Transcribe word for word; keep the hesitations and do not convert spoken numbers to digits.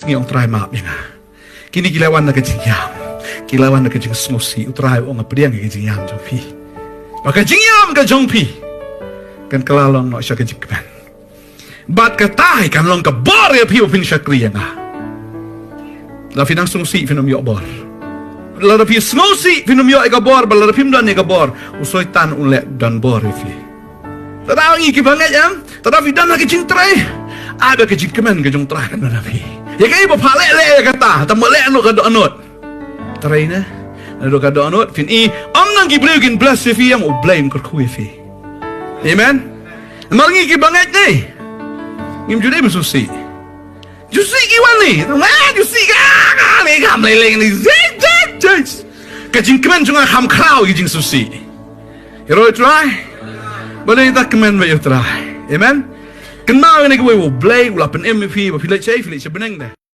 Ngi ong Trai map ïa nga. Kine ki la wan na ka jingïam. Ki la wan na ka jingsngewsih. U Trai u ong nga pdiang ïa ka jingïam jong phi. Ba ka jingïam ka jong phi kan kylla long noh sha ka jingkmen. Bad kata hi kan long ka bor ïa phi ba phin shakri ïa nga. La phi nang sngewsih phin ym ïoh bor. Lada phi sngewsih phin ym ïoh ïa ka bor, bad lada phim don ïa ka bor, u Soitan un leh don bor ïa phi. Te da ngi ki bangeit em, te da phi don ha ka jingtrei. Ai ba ka jingkmen ka jong Trai kan don ha phi. Ïa kaei ba pha leh leh ïa kata, te mo leh noh ka dohnud. Trei ne. Naduh ka dohnud phin i, ym nang ki briew kin bless ïa phi, ym, U Blei un kyrkhu ïa phi. Amen. Namar ngi ki bangeit ne, ngim ju dei ban sngewsih. Ju sih ki wan ne. Nga ju sih ka, ka ne kam lei lei ne. Zai, zai, zai. Ka jingkmen jong nga kham khraw ïa ka jingsngewsih. Hero Trai. Ba dei ta kmen ba ïa Trai. Amen. Kynmaw ïa kane kawei, U Blei u la pynim ïa phi, ba phi leit shai, phi leit sha bneng de.